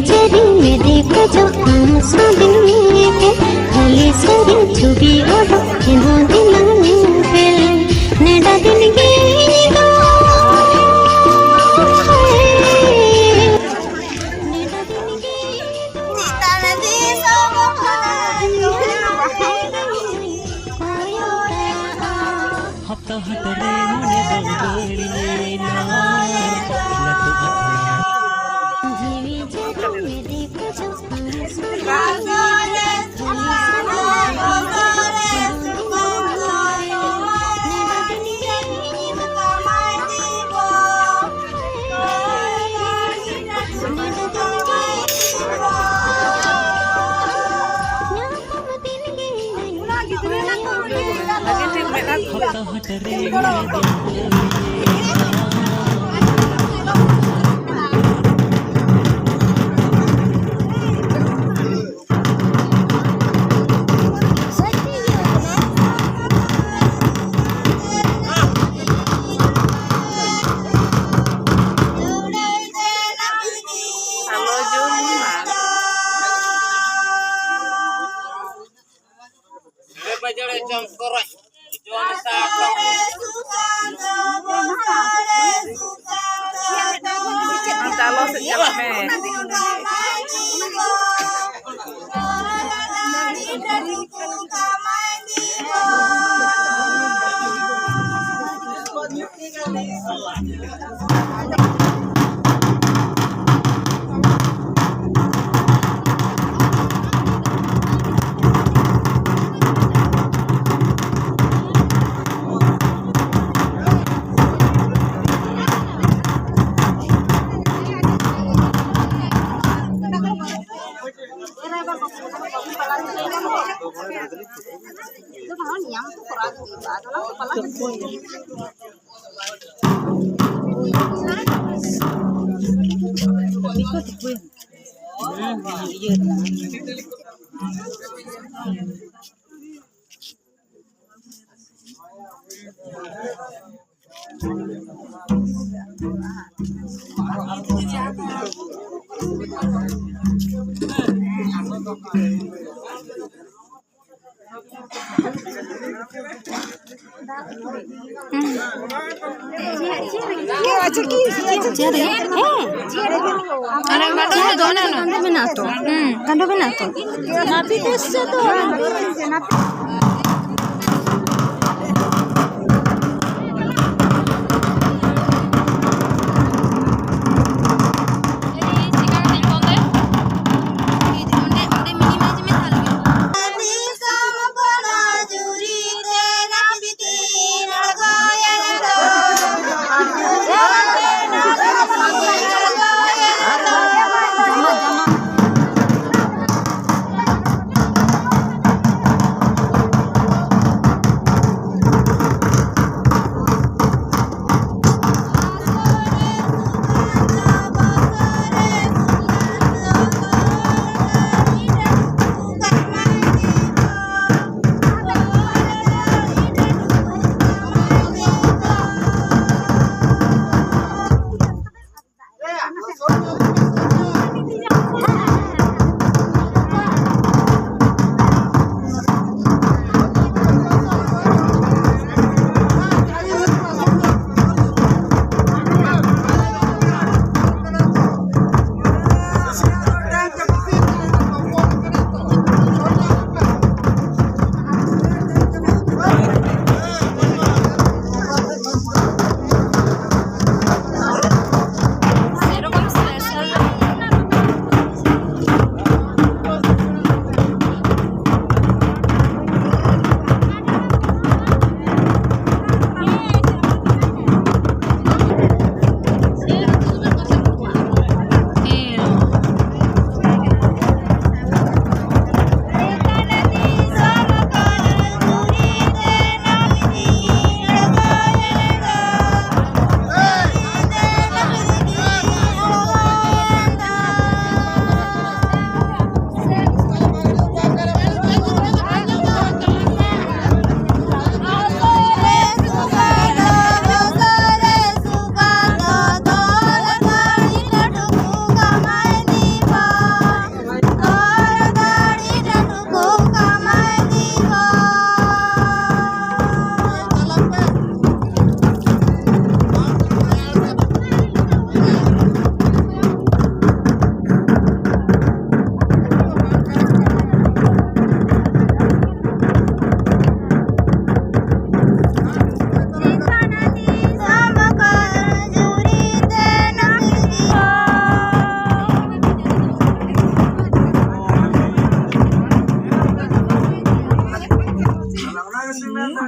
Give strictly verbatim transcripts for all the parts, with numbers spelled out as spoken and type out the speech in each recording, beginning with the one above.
ᱡᱟᱹᱨᱤ ᱢᱮᱫᱮ ᱠᱚᱡᱚᱜ ᱟᱢ ᱥᱟᱵᱤᱱ ᱧᱮᱯᱮᱞ, ᱠᱷᱟᱹᱞᱤ ᱥᱟᱹᱨᱤ ᱪᱷᱩᱵᱤ ᱚᱰᱚᱠ ᱮᱱᱦᱚᱸ ᱫᱤᱱᱟᱹᱢ ᱧᱮᱯᱮᱞ᱾ ᱱᱮᱰᱟ ᱫᱤᱱ ᱜᱮ ᱫᱚ, ᱱᱮᱰᱟ ᱫᱤᱱ ᱜᱮ ᱫᱚ᱾ ᱦᱟᱯᱛᱟ ᱦᱟᱴ ᱨᱮ ᱢᱚᱱᱮ ᱫᱚ ᱵᱟᱹᱲᱤᱡ ᱮᱱᱟ, ᱞᱟᱹᱴᱩ ᱟᱠᱷᱲᱟ᱾ ᱡᱤᱣᱤ ᱡᱟᱹᱨᱩᱢ ᱤᱫᱤ ᱠᱚᱡᱚᱜ ᱠᱟᱱᱟ᱾ ᱟᱞᱚ ᱡᱚᱢ ᱢᱟ᱾ ᱟᱢ ᱫᱚ ᱟᱞᱚ ᱥᱮᱫ ᱪᱟᱞᱟᱜ ᱢᱮ᱾ ᱪᱮᱫ ᱨᱮ? ᱦᱮᱸ᱾ ᱟᱨ ᱜᱟᱸᱰᱚ ᱫᱚ ᱚᱱᱮ ᱚᱱᱟ᱾ ᱜᱟᱸᱰᱚ ᱢᱮᱱᱟᱜ ᱛᱚ᱾ ᱦᱩᱸ᱾ ᱜᱟᱸᱰᱚ ᱢᱮᱱᱟᱜ ᱛᱚ᱾ ᱱᱟᱹᱯᱤᱛ ᱮᱥᱮ ᱫᱚ᱾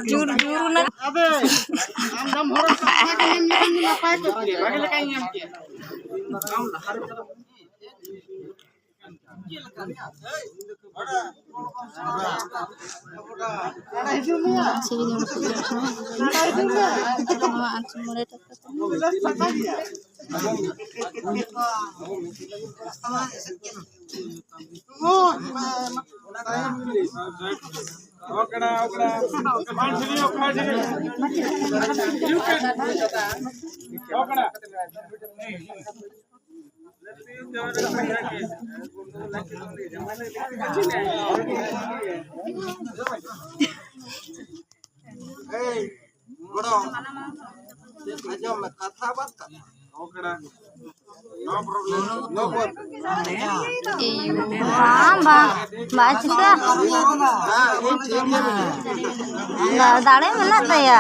ᱡᱩᱨ ᱡᱩᱨ ᱱᱟ᱾ ᱟᱫᱚ ᱟᱢ ᱫᱟᱢ ᱦᱚᱨᱚᱜ ᱠᱟᱜ ᱠᱷᱟᱱ ᱱᱟᱯᱟᱭ ᱠᱚᱜ ᱠᱮᱭᱟ, ᱵᱷᱟᱜᱮ ᱞᱮᱠᱟᱧ ᱧᱟᱢ ᱠᱮᱭᱟ᱾ ᱱᱚᱣᱟ ᱟᱴᱥᱚ ᱢᱚᱬᱮ ᱴᱟᱠᱟ ᱛᱮ᱾ ᱮᱭ, ᱜᱚᱲᱚᱢ, ᱟᱸᱡᱚᱢ ᱢᱮ, ᱠᱟᱛᱷᱟ ᱵᱟᱫ ᱠᱟᱛᱷᱟ᱾ No problem, no problem. ᱵᱟᱝ, ᱵᱟᱝ, ᱵᱟᱭ ᱪᱤᱠᱟ᱾ ᱦᱮᱸ, ᱤᱧ ᱴᱷᱤᱠ ᱜᱮ ᱢᱤᱱᱟᱹᱧᱟ᱾ ᱫᱟ-, ᱫᱟᱲᱮ ᱢᱮᱱᱟᱜ ᱛᱟᱭᱟ᱾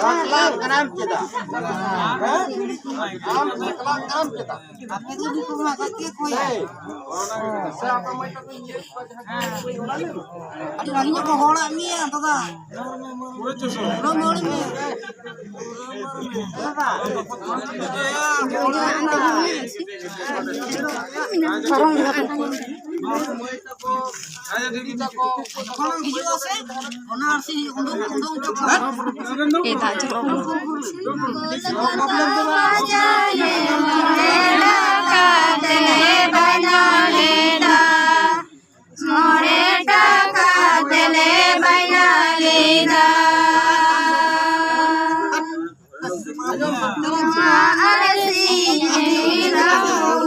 ᱵᱟᱠᱞᱟᱜ ᱠᱟᱱᱟᱢ ᱪᱮᱫᱟᱜ? ᱦᱮᱸ? ᱟᱢ ᱵᱟᱠᱞᱟᱜ ᱠᱟᱱᱟᱢ ᱪᱮᱫᱟᱜ? ᱟᱯᱮ ᱫᱚ ᱫᱤᱠᱩ ᱢᱟ ᱜᱚᱡ ᱠᱮᱫ ᱠᱚᱣᱟ᱾ ᱦᱮᱸ᱾ ᱥᱮ ᱟᱯᱮ ᱢᱟᱹᱭ ᱛᱟᱠᱚᱧ ᱧᱮᱞ ᱠᱚᱣᱟ ᱡᱟᱦᱟᱸᱭ ᱠᱚ ᱚᱲᱟᱜ ᱨᱮ᱾ ᱟᱹᱰᱤ ᱵᱷᱟᱹᱜᱤ ᱧᱚᱜ ᱠᱚ ᱦᱚᱲᱟᱜ ᱢᱮᱭᱟ ᱫᱟᱫᱟ᱾ ᱨᱚᱲ ᱢᱮ, ᱨᱚᱲ ᱢᱮ᱾ ᱫᱟᱫᱟ᱾ ᱯᱟᱨᱚᱢ ᱦᱩᱭᱩᱜᱼᱟ᱾ ᱢᱟᱹᱭ ᱛᱟᱠᱚ, ᱟᱭᱳ ᱫᱤᱫᱤ ᱛᱟᱠᱚ, ᱡᱚᱠᱷᱚᱱᱮᱢ ᱦᱤᱡᱩᱜᱼᱟ ᱥᱮ, ᱚᱱᱟ ᱟᱨᱥᱤ ᱩᱰᱩᱝ, ᱩᱰᱩᱝ ᱦᱚᱪᱚ ᱠᱚᱣᱟ᱾ ᱮ, ᱫᱟᱜ ᱡᱚᱨᱚᱜ ᱠᱟᱱᱟ᱾ ᱢᱚᱬᱮ ᱴᱟᱠᱟ ᱛᱮᱞᱮ ᱵᱟᱭᱱᱟ ᱞᱮᱫᱟ᱾ ᱱᱚᱣᱟ ᱟᱨᱥᱤ ᱨᱟᱭᱯᱩᱨ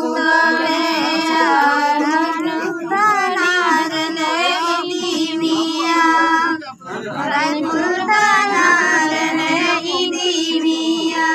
ᱛᱷᱟᱱᱟ ᱨᱮᱞᱮ ᱤᱫᱤ ᱢᱮᱭᱟ᱾ ᱨᱟᱭᱯᱩᱨ ᱛᱷᱟᱱᱟ ᱨᱮᱞᱮ ᱤᱫᱤ ᱢᱮᱭᱟ᱾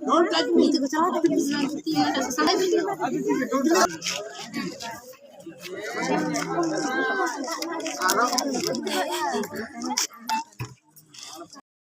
Don't touch me.